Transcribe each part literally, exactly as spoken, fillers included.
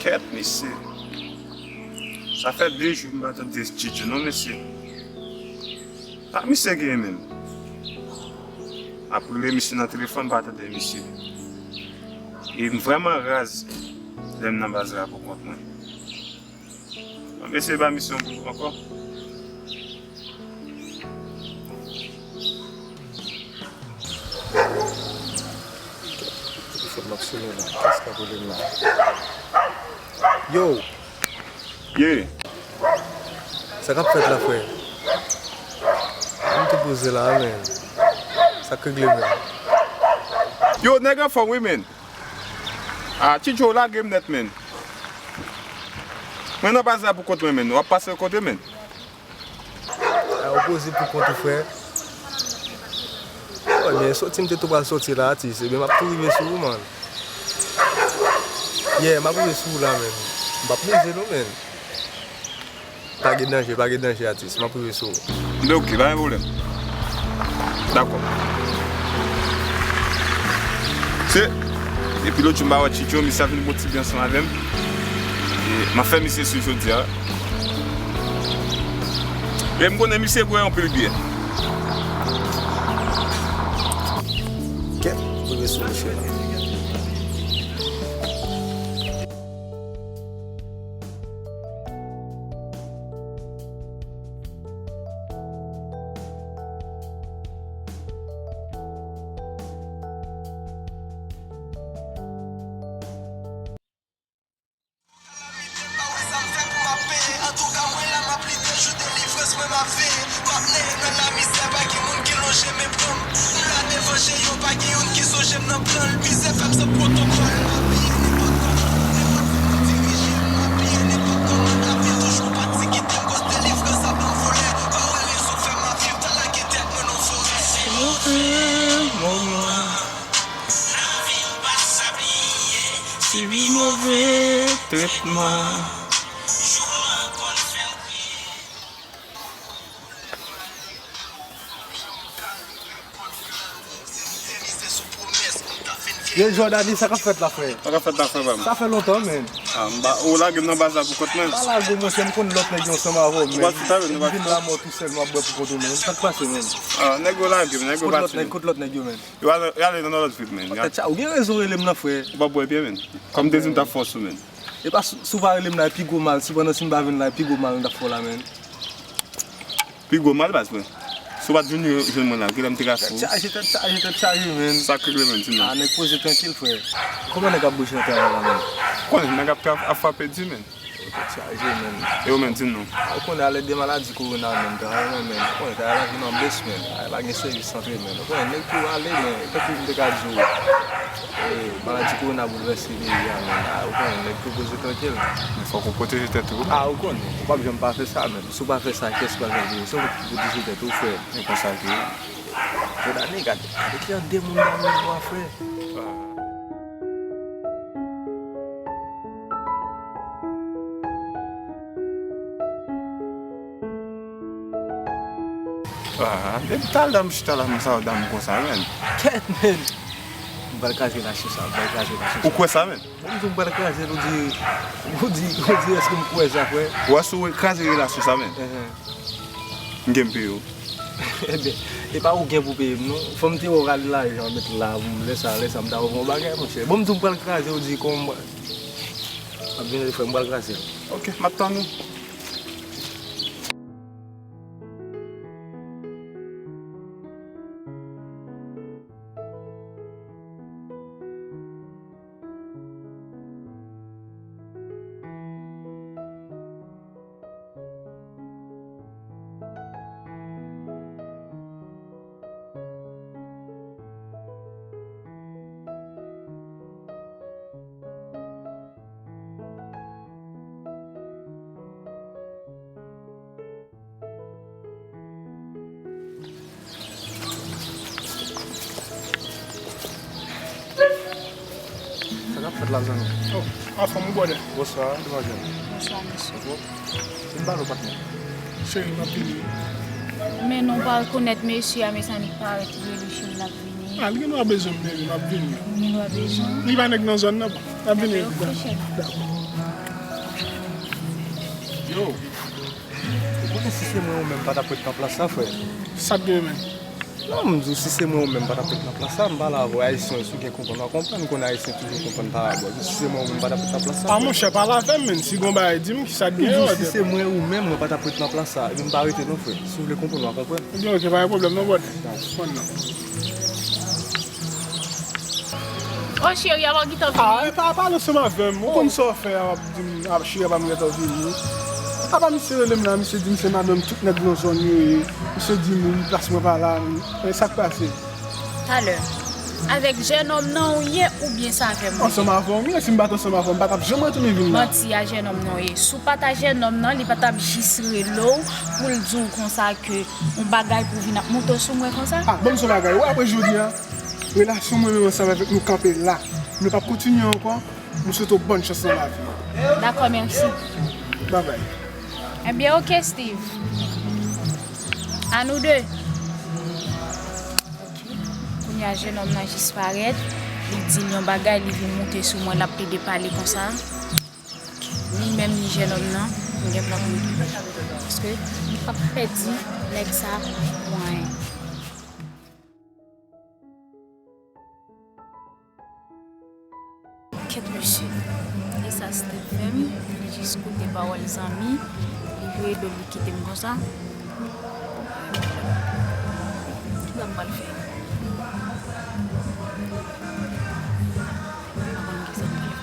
Kèt, mesye. Sa fè de jou m pa tande Tchitcho non, mesye. Sa misye genyen menm? M ap rele misye nan telefòn, m pa tande misye. E m vrèman raz lè m nan baz la pou kont mwen. Bon, mesye, ba misye yon kout ankò. Telefòn m ap sonnen la. Kiyès k ap rele m la? Yo! Ye! Sa k ap fèt la, frè? M tou poze la, men. Sa k regle, men? Yo, nèg anfòm, wi, men. Ah, Tchitcho, w lage m nèt, men. Mwen nan baz la pou kont mwen, men. W ap pase kote, men? A, ou poze pou kont ou, frè. Wè, men soti m te tou pral soti la, atis. Ebyen, m ap tou rive sou ou, man. Yeah, m ap rive sou ou la, men. M p ap poze non, men. Pa gen danje, pa gen danje, atis. M ap rive sou ou. Oke, pa gen pwoblèm. Dakò. Se, epi lòt jou m pa wè Tchitcho, misye ap vin bon ti byen ansanm avè m. E m ap fè misye swiv jodi a. E m konnen misye bwè anpil byen. Kèt, m rive sou misye la. Sibi move tretman. Yo, Jordany, sa k ap fèt la, frè? Sa k ap fèt la, frè pa m? Sa fè lontan, men. Ah, m ba, ou lage m nan baz la pou kont mwen? Pa lage w, monchè, m konn lòt nèg yo ansanm avè w, men. Ou pa chita, men, ou pa chita. Vin la mò tousèl, m ap bwè pou kont ou, men. Sa k pase, men? Ah, nèg yo lage m, nèg yo pati. Kot lòt nèg, kot lòt nèg yo, men? Yo ale, yo ale nan lòt vil, men. Tèt chaje, ou gen rezon rele m nan, frè. Ou pa bwè byen, men. Kòm te di m t ap fè w sou, men. E pa si, si w pa rele m la, e pi gwo mal. Si pandan si m pa vin la, e pi gwo mal m t ap fè w la, men. Pi gwo mal, baz, frè. Si w pa t vin jwenn mwen la, genlè m te ka fè w. Tèt chaje, tèt chaje, tèt chaje, men. Sa k regle, men, di m non. Ah, nèg poze trankil, frè. Kòman nèg ap bouje nan travay la, men? Konnen, nèg ap tra-, ap frape di, men. Tèt chaje, men. E ou menm, di m non. Ou konnen, alèd de maladi kowona, men, travay mwen, men. Ou konnen, travay la vin an bès, men. Travay la gen sèvis antre, men. Ou konnen, nèg tou ale, men. Tankou m te ka di w, e, maladi kowona boulvèse peyi a, men. A, ou konnen, nèg tou poze trankil. Men fòk ou pwoteje tèt ou. A, ou konnen. Ou p ap janm pa fè sa, men. Si w pa fè sa, kiyès pral fè l pou ou? Se ou menm ki pwoteje tèt ou, frè. Men konsa ke. Jordany, gade, gade ki jan de moun nan menm bwa, frè. Ah, depi talè m chita la, m sa dam konsa, men. Kèt, men. M pral kraze relasyon sa, m pral kraze relasyon sa. Ou kwè sa, men? Bon, m di w m pral kraze l, ou di, ou di, ou di, èske m kwè sa, frè? Ou wè si w kraze relasyon sa, men. Enhen. M gen m peye w. Ebyen, e pa ou gen pou peye m, non. Fò m te wè w rale lajan, met la pou m, lè sa, lè sa, m ta wè yon bagay, monchè. Bon, m di w m pral kraze, ou di kòman m pral. M ap vin, frè, m pral kraze l. Oke, m ap tann ou. Sa k ap fèt la, zanmi? Oh, anfòm, ou bwè lè? Bonswa, demwazèl. Bonswa, mesye. Ou bon? Vin pale w, patnè. Cheri, m ap vini. Men non, pa rekonèt mesye a, men sa nèg parèt rele cheri, l ap vini. Ah, li gen dwa bezwen m, baby, m ap vini. Li gen dwa bezwen w? Li pa nèg nan zòn nan, bon. M ap vini. Ebyen, oke, cheri. Dakò. Yo, ou konnen si se mwen ou menm pa t ap ret nan plas sa, frè? Sa t gen, menm? Non, m di w, si se mwen ou menm pa t ap ret nan plas sa, m pale avè w, Ayisyen, si w gen konprann, w a konprann, m konnen Ayisyen toujou konprann parabòl. Si se mwen ou menm pa t ap ret nan plas sa, frè. A, monchè, pale avè m, menm, si gon bagay, di m ki sa t gen. M di w, si se mwen ou menm, mwen pa t ap ret nan plas sa, epi m pa rete non, frè. Si w vle konprann, w a konprann. Ebyen, oke, pa gen pwoblèm non, brother. Konn non. O cheri, a w gentan vini? A, e pa pale ansanm avè m. Ou konn sa w fè a, w ap di m, a, cheri, a pa m gentan vini. A pa misye rele m la, misye di m se madanm tout nèg nan zòn yo ye. Misye di m plas mwen pa la. E sa k pase? Talè. Avèk jènòm nan ou ye oubyen se avè m ou ye? Ansanm avè w, m ye, si m pa t ansanm avè w, m pa t ap janm retounen vin la. Manti a jènòm nan ou ye. Si w pa ta jènòm nan, li pa t ap jis rele w pou l di w konsa ke yon bagay pou vin ap monte sou mwen konsa? A, ban m di w yon bagay. Ou wè apre jodi a, relasyon mwen menm ansanm avèk nou kanpe la. Nou p ap kontinye ankò. M swete w bòn chans nan lavi. Dakò, mèsi. Babay. Ebyen, oke, Steve. A nou de. Oke. Kounye a, jennonm nan jis parèt. Li di l yon bagay, li vin monte sou mwen, l ap plede pale konsa. Oke. Ni menm, ni jennonm nan, m gen plan pou m touye l. Paske m p ap pèdi nèg sa pou anyen. Kèt mesye. E sa Steve fè m, li jis koute pawòl zanmi, li vire do l, li kite m konsa. Kisa m pral fè? M pa konn kisa m pral fè.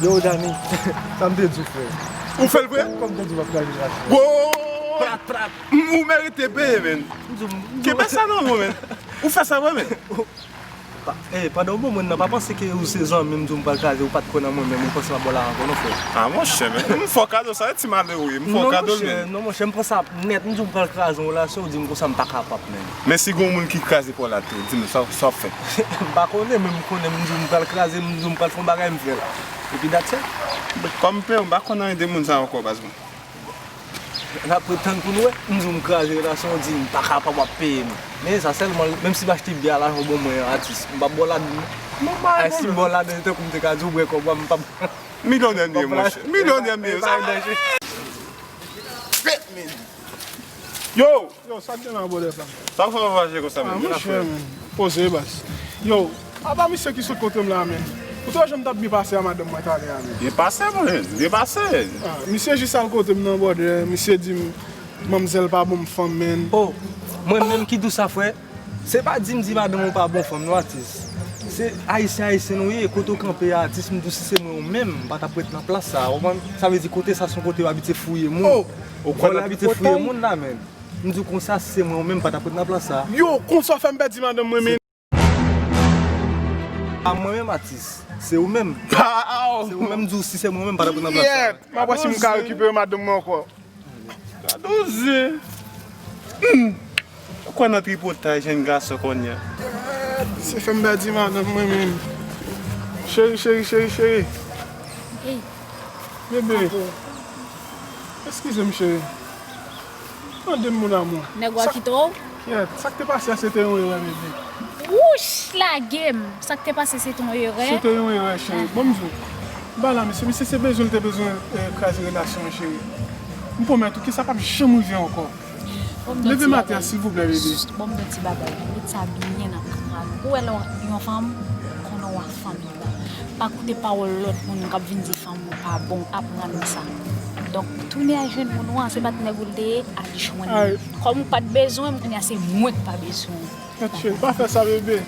Yo, Dani, sa m te di w, frè. Ou fè l vre? Kòm te di w ap kraze kraze. Wo! Prat, prat. M, ou merite peye, men. Kenbe sa nan men w, men. Ou fè sa vre, men. Pa, eh, pandan w bon moun nan, pa panse ke ou se zanmi m, di w m pral kraze, ou pa t kwè nan mwen menm, ou panse m ap ba w lajan ankò non, frè. A, monchè, men, m fè w kado sa, e ti malere w ye, m fè w kado l, men. Non, monchè, m pran sa nèt, m di w m pral kraze yon relasyon, ou di m konsa m pa kapab, men. Men si gon moun ki kraze pa w la tou, di m sa, sa w ap fè. M pa konnen, men m konnen, m di w m pral kraze, m di w m pral fè yon bagay, m fè l. Epi that's it. Kòm pè, m pa konn anyen de moun sa ankò, baz mwen. N ap ret tann pou n wè. M di w m kraze relasyon, w di m pa kapab, w ap peye m. Men sa sèlman, menm si m achte byè a lajan w ban mwen, atis, m p ap ba w ladan l non. Ay, si m ba w ladan l, tankou m te ka di w bwè kòb la, m p ap. Milyonè m ye, monchè. Milyonè m ye. Sa va. Yo! Yo, sa k gen la, brother pa m? Sa w fè w fache konsa, men? Ah, monchè, men. Poze, baz. Yo, apa misye ki sot kote m la, men? Ou t wè jan m t ap byen pase a madanm mwen talè a, men? Byen pase, mwen. Byen pase. Ah, misye jis al kote m nan, brother. Misye di m, manmzèl pa bon m fanm, men. Oh, mwen menm ki di w sa, frè. Se pa di m di madanm ou pa bon fanm, non, atis. Se ayisyen, ayisyen nou ye. Kote w kanpe a, atis, m di w si se mwen ou menm, m pa t ap ret nan plas sa a, w konprann? Sa vle di kote sa se yon kote yo abitye fouye moun. Oh! Ou kwè nan tripotay? Vòlè abitye fouye moun la, men. M di w konsa, si se mwen ou menm, m pa t ap ret nan plas sa a. Yo, konsa w fè m pèdi madanm mwen, men. A mwen menm, atis. Se ou menm. Pow! Se ou menm, m di w, si se mwen ou menm, m pa t ap ret nan plas sa a. Kyèt! M ap wè si m ka rekipere madanm mwen ankò. Gad on zen. Hmm. Ou kwè nan tripotay, jèn gason kounye a? Gad, se fè m pèdi madanm mwen menm. Cheri, cheri, cheri, cheri. Hey. Bebe. Apo. Eskize m, cheri. Tande m, mon amour. Nèg ou a kite w? Kyèt, sa k te pase a, se te yon erè, bebe. Wouch, lage m. Sa k te pase, se te yon erè? Se te yon erè, cheri. Ah. Bon, m di w, bagay la, mesye, mesye, se bezwen l te bezwen, eh, kraze relasyon an, cheri. M pwomèt ou ke sa p ap janm rive ankò. Leve maten an, silvouplè, bebe. Bon, m di yon ti bagay. Met sa byen nan kran. Ou wè lè yon fanm konnen w ak fanmi. Pa koute pawòl lòt moun k ap vin di fanm ou pa bon, aprann sa. Donk, tounen al jwenn moun ou an, se pa t nèg ou l te ye, al jwenn li. Kòm ou pa t bezwen m, kounye a se mwen k pa bezwen w. Kèt cheri, pa fè sa, bebe.